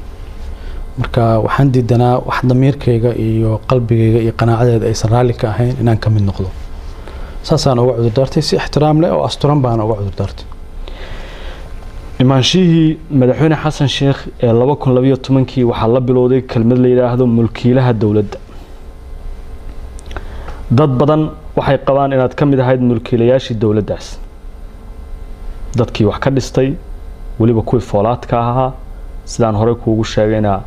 Marka waxaan diidanaa wax damiirkayga iyo qalbigayga iyo qanaacadeeda aysan raalli ka ahayn inaan ka mid noqdo. Saasaan uga cudur daartay, si ixtiraam leh oo asturan baan uga cudur daartay. Imaanshihii madaxweyne Xasan Sheekh ee 2012-kii waxaa la bilowday kelmad la yidhaahdo mulkiilaha dowladda. Dad badan waxay qabaan inaad ka mid ahayd mulkiilayaashii dowladdaas, dadkii wax ka dhistay, weliba kuwii foolaadka ahaa, sidaan horey kuugu sheegayna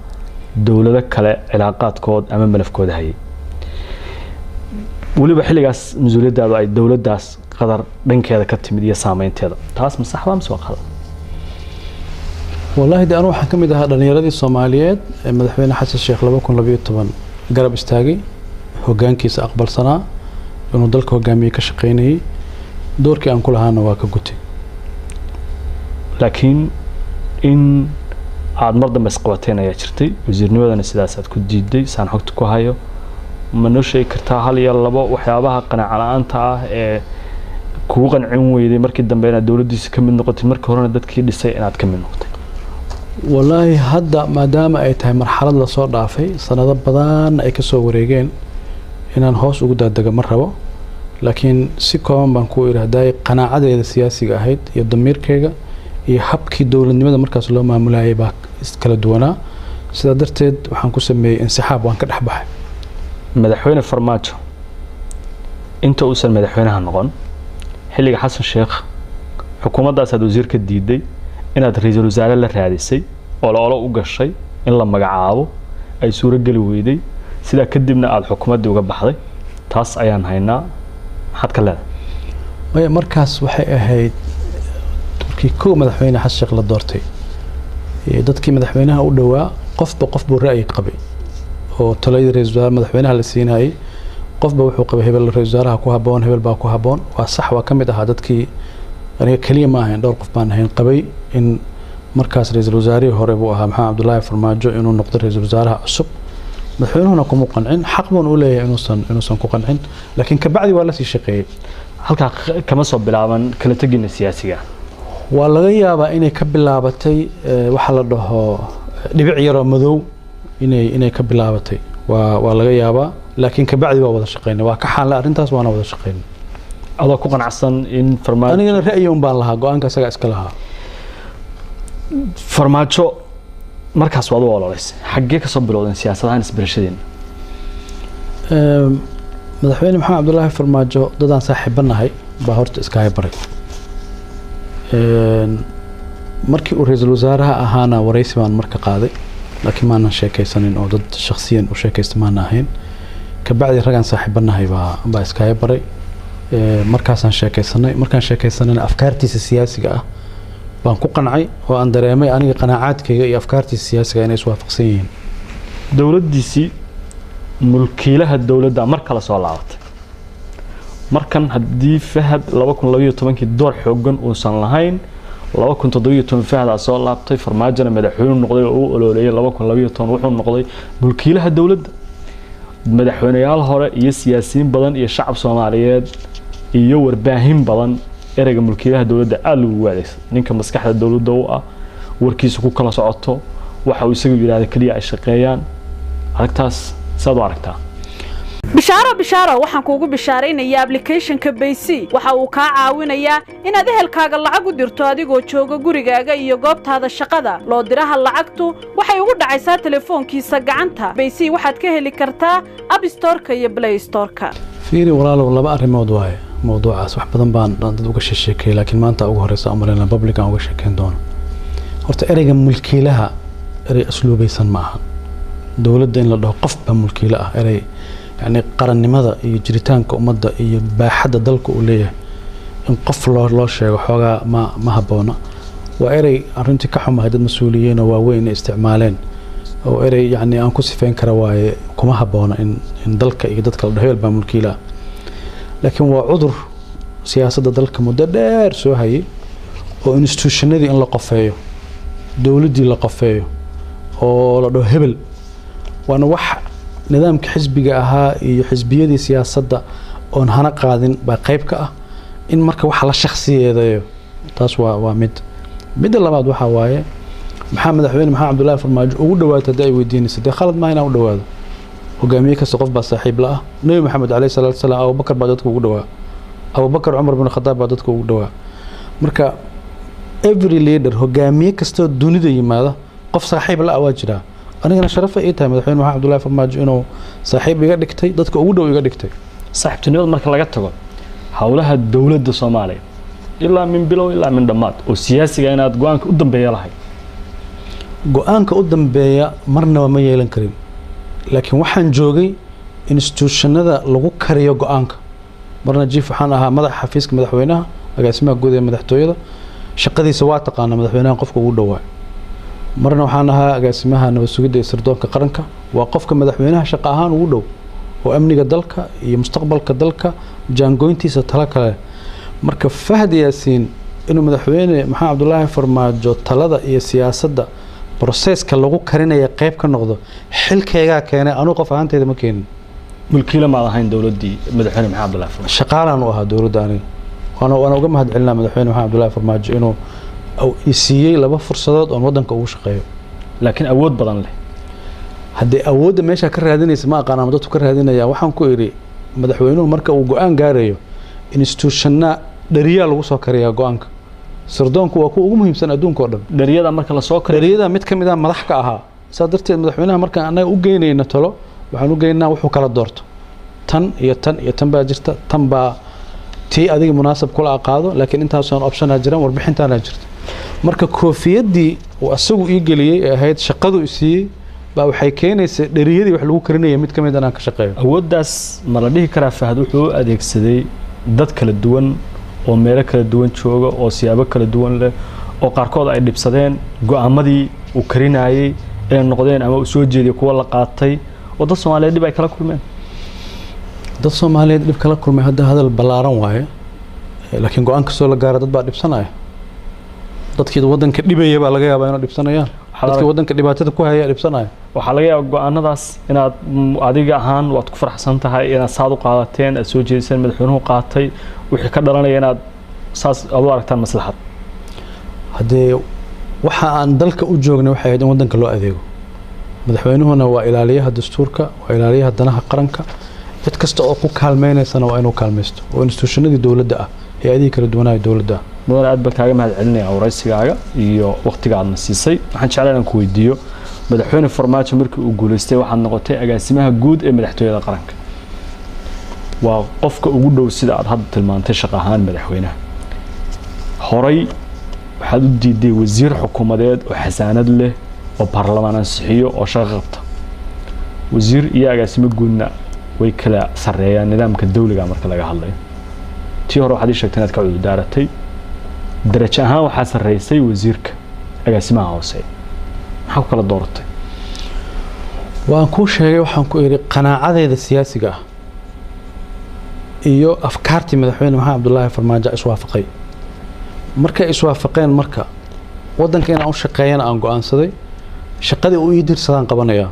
dowlado kale cilaaqaadkood ama malafkooda hayay. Weliba xilligaas mas-uuliyaddaadu ay dowladdaas Qatar dhankeeda ka timid iyo saameynteeda, taas ma sax baa mise waa qalad? Wallaahi de anu waxaan ka mid ahaa dhallinyaradii Soomaaliyeed ee madaxweyne Xasan Sheekh 2012 garab istaagay, hoggaankiisa aqbalsanaa, inuu dalka hogaamiyey ka shaqaynayay, doorkii aan ku lahaana waa ka gutay. Laakiin in aad mar dambe isqabateen ayaa jirtay, wasiirnimadana sidaas aad ku diiday saan xogta ku hayo. Ma noo sheegi kartaa hal iyo labo waxyaabaha qanaaco la-aanta ah ee kugu qancin weyday markii dambe inaad dowladdiisa ka mid noqotay, markii horena dadkii dhisay inaad ka mid noqotay? Wallaahi hadda maadaama ay tahay marxalad lasoo dhaafay, sanado badan ay kasoo wareegeen, inaan hoos ugu daadego ma rabo, laakiin si kooban baan ku idhaahday: qanaacadeeda siyaasiga ahayd iyo damiirkayga iyo habkii dowladnimada markaas loo maamulayay baa kala duwanaa. Sidaa darteed waxaan ku sameeyey insixaab, waan ka dhex baxay. Madaxweyne Farmaajo inta uusan madaxweynaha noqon, xilliga Xasan Sheekh, xukuumaddaasaad wasiir ka diiday inaad ra-iisul wasaare la raadisay oo la olo u gashay in la magacaabo, ay suuro geli weyday, sidaa kadibna aada xukuumaddii uga baxday, taas ayaan haynaa. Maxaad ka leedahay? Maya, markaas waxay ahayd markii kow madaxweyne Xasan Sheekh la doortay. Dadkii madaxweynaha u dhowaa qofba qof buu ra'yi qabay oo taladii ra-isul wasaare madaxweynaha la siinayay qofba wuxuu qabay hebel ra-isul wasaaraha ku habboon, hebel baa ku habboon. Waa sax, waa ka mid ahaa dadkii, aniga keliya ma ahayn, dhowr qof baan ahayn qabay in markaas ra-iisul wasaarihii hore buu ahaa Maxamed Cabdullaahi Farmaajo inuu noqdo ra-iisul wasaaraha cusub. Madaxweynuhuna kuma qancin, xaq buun u leeyahay inuusan ku qancin, laakiin kabacdi waa lasii shaqeeyey. Halkaa kama soo bilaaban kala tegina siyaasiga? Waa laga yaabaa inay ka bilaabatay waxa la dhaho dhibic yaroo madow inay ka bilaabatay, waa laga yaabaa, laakiin kabacdi waa wada shaqeynay, waa ka xaanlay arrintaas, waana wada shaqeynay. Adoo ku qanacsan in Farmaajo Anigana ra'yi un baan lahaa, go-aanka isagaa iska lahaa. Farmaajo markaas waad u ololeysay, xaggee kasoo bilowdeen siyaasadahan isbarashadeena? Madaxweyne Maxamed Cabdullaahi Farmaajo dadaan saaxiibanahay baa horta iska haybaray. Markii uu ra-iisul wasaaraha ahaana waraysi baan marka qaaday, laakiin maanan sheekaysanin oo dad shakhsiyan u sheekaysta maana ahayn. Kabacdi ragaan saaxiibanahay baa iska haybaray, markaasaan sheekaysanay. Markaan sheekaysanayna afkaartiisa siyaasiga ah baan ku qancay oo aan dareemay aniga qanaacaadkayga iyo afkaartiisa siyaasiga inay iswaafaqsan yihiin. Dowladdiisii mulkiilaha dowladda mar kale soo laabatay markan, haddii Fahad 2012-kii door xoogan uusan lahayn, 2017 Fahdaa soo laabtay, Farmaajona madaxweynu noqday oo u ololeeyay. 2012 wuxuu noqday mulkiilaha dowladda. Madaxweyneyaal hore iyo siyaasiyiin badan iyo shacab Soomaaliyeed iyo warbaahin badan ereyga mulkiilaha dowladda aada lagu adeegsaday, ninka maskaxda dowladda u ah, warkiisa ku kala socoto, waxa uu isagu yidhahda keliya ay shaqeeyaan. Aragtaas saad u aragtaa? Bishaaro, bishaaro, waxaan kuugu bishaaraynayaa applicationka Baysi. Waxa uu kaa caawinayaa inaad ehelkaaga lacag u dirto adigoo jooga gurigaaga iyo goobtaada shaqada. Loo diraha lacagtu waxay ugu dhacaysaa telefoonkiisa gacanta. Baysi waxaad ka heli kartaa App Storeka iyo Play Storeka. Fiiri walaalow, laba arrimood waaye mawduucaas. Wax badan baan dad uga sheekeeyay, laakiin maanta ugu horeysa umaleyna public aan uga sheekeyn doono. Horta ereyga mulkiilaha erey asluubaysan ma aha. Dowladda in la dhaho qof baa mulkiile ah, erey yacni qarannimada iyo jiritaanka ummadda iyo baaxadda dalka uu leeyahay in qof loo sheego xoogaa ma habboona. Waa erey arrintii ka xumahay dad mas-uuliyiin oo waaweyn ay isticmaaleen, oo erey yacni aan ku sifeyn kara waaye. Kuma habboona in dalka iyo dadka la dhaho hebel baa mulkiile ah, laakiin waa cudur siyaasadda dalka muddo dheer soo hayay oo institutionadii in la qofeeyo, dowladdii la qofeeyo oo la dhaho hebel. Waana wax nidaamka xisbiga ahaa iyo xisbiyadii siyaasadda oon hana qaadin baa qayb ka ah in marka waxa la shakhsiyeedayo. Taas waa mid. Midda labaad waxaa waaye, maxaa madaxweyne Maxamed Cabdullaahi Farmaajo ugu dhawaatay haddii ay weydiinaysa, dee khalad maaha inaan u dhawaado. Hogaamiye kasta qof baa saaxiib la ah. Nebi Maxamed caleyhi salaatu wasalaam Abubakar baa dadka ugu dhawaa, Abubakar, Cumar bin Khadaab baa dadka ugu dhawaa. Marka every leader, hogaamiye kastoo dunida yimaada, qof saaxiib la ah waa jiraa. Anigana sharafa ii tahay madaxweyne Maxamed Cabdullaahi Farmaajo inuu saaxiib iga dhigtay, dadka ugu dhow iga dhigtay. Saaxiibtinimada marka laga tago, howlaha dowladda Soomaaliya ilaa min bilow ilaa min dhammaad oo siyaasiga inaad go-aanka u dambeeya lahayd? Go-aanka u dambeeya marnaba ma yeelan karin, laakiin waxaan joogay Institutionada lagu kariyo go-aanka, marna chief waxaan ahaa madaxa xafiiska madaxweynaha, agaasimaha guud ee madaxtooyada, shaqadiisa waa taqaanaa, madaxweynaha qofka ugu dhowaa. Marna waxaan ahaa agaasimaha nabad sugidda iyo sirdoonka qaranka, waa qofka madaxweynaha shaqo ahaan ugu dhow oo amniga dalka iyo mustaqbalka dalka jaangoyntiisa tala kale. Marka Fahad Yaasiin inuu madaxweyne Maxamed Cabdulaahi Farmaajo talada iyo siyaasadda processka lagu karinaya qayb ka noqdo, xilkaygaa keenay, anugu qof ahaanteyda ma keenin. Mulkiile maad ahayn dowladdii madaxweyne Maxamed Cabdullahi Farmaajo? Shaqaalaan u ahaa dowladda aniga, waana uga mahad celinaa madaxweyne Maxamed Cabdulaahi Farmaajo inuu i siiyey laba fursadood oon waddanka ugu shaqeeyo. Laakiin awood badan leh. Haddii awoodda meesha ka raadinaysa ma aqaan ama dadku ka raadinaya. Waxaan ku idhi, madaxweynuhu marka uu go-aan gaarayo, institutionna dhariyaa lagu soo kariyaa go-aanka. Sirdoonku waa kuwa ugu muhiimsan adduunka oo dhan. Dhariyada marka la soo kariyo. Dhariyada mid ka mid ah madax ka ahaa. Saa darteed madaxweynaha markaan annaga u geynayna talo, waxaan u geynaa wuxuu kala doorto, tan iyo tan iyo tan baa jirta, tan baa tii adiga munaasab kula aqaado, laakiin intaasaan optionaa jiraan, warbixintaanaa jirta. Marka koofiyaddii uu asagu ii geliyey ee ahayd shaqadu i siiyey baa waxay keenaysaa dheriyadii wax lagu karinaya mid ka mid inaan ka shaqeeyo. Awooddaas ma la dhihi karaa Fahad wuxuu u adeegsaday dad kala duwan oo meelo kala duwan jooga oo siyaabo kala duwan leh, oo qaarkood ay dhibsadeen go-aamadii uu karinayey inay noqdeen ama uu soo jeediyay kuwa la qaatay, oo dad Soomaaliyeed dhib ay kala kulmeen? Dad Soomaaliyeed dhib kala kulmay hadda hadal ballaaran waaye, laakiin go-aan kastoo la gaara dad baa dhibsanaya. Dadkii waddanka dhibaya baa laga yaabaa inay dhibsanayaan, dadkii waddanka dhibaatada ku haya dhibsanaya. Waxaa laga yaabaa go-aanadaas inaad adiga ahaan waad ku faraxsan tahay inaad saad u qaadateen, aad soo jeediseen, madaxweynuhu qaatay, wixii ka dhalanaya inaad saas aad u aragtaan maslaxad. Haddee waxa aan dalka u joognay waxay ahayd in waddanka loo adeego. Madaxweynuhuna waa ilaaliyaha dastuurka, waa ilaaliyaha danaha qaranka. Cid kasta oo ku kaalmeynaysana waa inuu kaalmaysto, oo institutionadii dowladda ah, hay-adihii kala duwanaayo dowladda ah. Mudan, aad baan kaaga mahad celinaya waraysigaaga iyo waqtiga aadna siisay. Waxaan jeclaa inaan ku weydiiyo, madaxweyne Farmaajo markii uu guuleystay waxaad noqotay agaasimaha guud ee madaxtooyada qaranka. Waa qofka ugu dhow, sida aad hadda tilmaantay, shaqo ahaan madaxweynaha. Horay waxaad u diiday wasiir xukuumadeed oo xasaanad leh oo baarlamaan ansixiyo oo shaqo qabta. Wasiir iyo agaasimo guudna way kala sarreeyaan nidaamka dawliga marka laga hadlayo. Tii hore waxaad ii sheegtay inaad ka cudurdaaratay. Darajo ahaan waxaa sarreysay wasiirka, agaasimaha hoose. Maxaa ku kala dooratay? Waan kuu sheegay, waxaan ku idhi qanaacadeyda siyaasiga ah iyo afkaartii madaxweyne Maxamed Cabdulaahi Farmaajo iswaafaqay. Markay iswaafaqeen, marka waddanka inaan u shaqeeyana aan go-aansaday, shaqadii uu ii dirsadaan qabanayaa.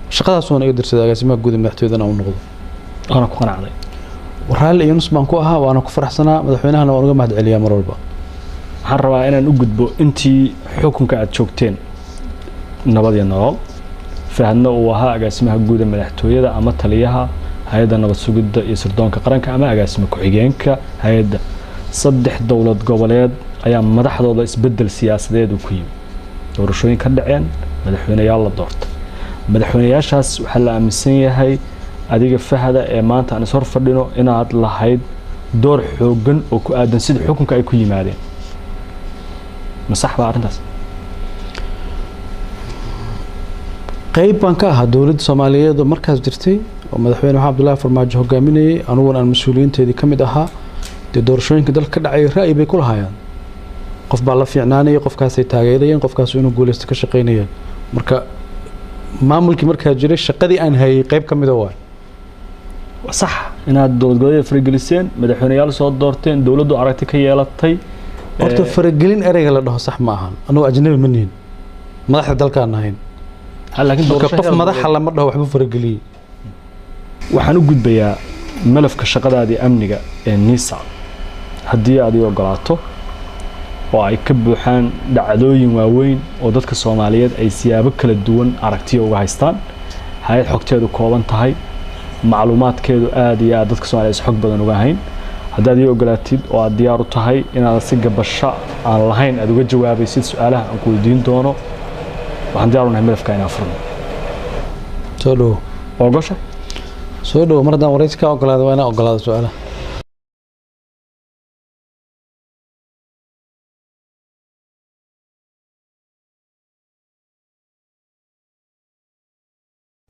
Shaqadaasuuna iga dirsaday, agaasimaha guud ee madaxtooyadana u noqdo. Waana ku qanacday? Raalli iyo nus baan ku ahaa, waana ku faraxsanaa, madaxweynahana waan uga mahad celiyaa mar walba. Waxaan rabaa inaan u gudbo intii xukunka aad joogteen Nabad iyo Nolol, Fahadna uu ahaa agaasimaha guud ee madaxtooyada ama taliyaha hay-adda nabad sugidda iyo sirdoonka qaranka ama agaasima ku-xigeenka hay-adda. Saddex dowlad goboleed ayaa madaxdooda isbeddel siyaasadeed uu ku yimi, doorashooyin ka dhaceen, madaxweyneyaal la doortay. Madaxweyneyaashaas waxaa la aaminsan yahay adiga Fahada ee maanta aan is hor fadhino inaad lahayd door xooggan oo ku aadan sida xukunka ay ku yimaadeen. Ma sax baa arrintaas? Qayb baan ka ahaa dowladda Soomaaliyeed oo markaas jirtay oo madaxweyne Maxamed Cabdullaahi Farmaajo hogaaminayay, aniguna aan mas-uuliyiinteedii ka mid ahaa. Dee doorashooyinka dalka ka dhacay ra'yi bay ku lahaayeen. Qof baa la fiicnaanayay, qofkaasay taageerayeen, qofkaas inuu guuleysto ka shaqaynayeen. Marka maamulkii markaa jiray shaqadii aan hayay qayb ka mida waay. Sax inaad dowlad goboleedyada farageliseen, madaxweyneyaal soo doorteen, dowladdu aragti ka yeelatay? Horta faragelin ereyga la dhaho sax ma ahan. Annagu ajnabi ma nihin, madaxda dalkaan nahayn. Laakiin marka qof madaxa lama dhaho waxba farageliyey. Waxaan u gudbayaa malafka shaqadaadii amniga ee NISA, haddii aad ii ogolaato, oo ay ka buuxaan dhacdooyin waaweyn oo dadka Soomaaliyeed ay siyaabo kala duwan aragtiyo uga haystaan. Hay-ad xogteedu kooban tahay, macluumaadkeedu aad iyo aad dadka Soomaliyeed is xog badan uga hayn. Haddaad ii ogolaatid oo aad diyaar u tahay inaad si gabasho aan lahayn aad uga jawaabaysid su-aalaha aan ku weydiin doono, waxaan diyaar u nahay malafka inaan furno. Soo dhowo. Ogosha? Soo dhowo. Mar haddaan waraysi kaa ogolaada, waa inaan ogolaado su-aalaha.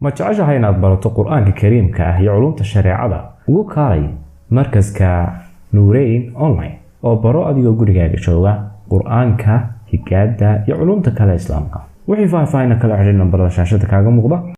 Ma jeceshahay inaad barato Qur-aanka Kariimka ah iyo culumta shareecada? Ugu kaalay markaska Nuureyn Online oo baro adigoo gurigaaga jooga Qur-aanka, higaada iyo culumta kale Islaamka. Wixii faahfaahin kala xidhiir nambarada shaashada kaaga muuqda.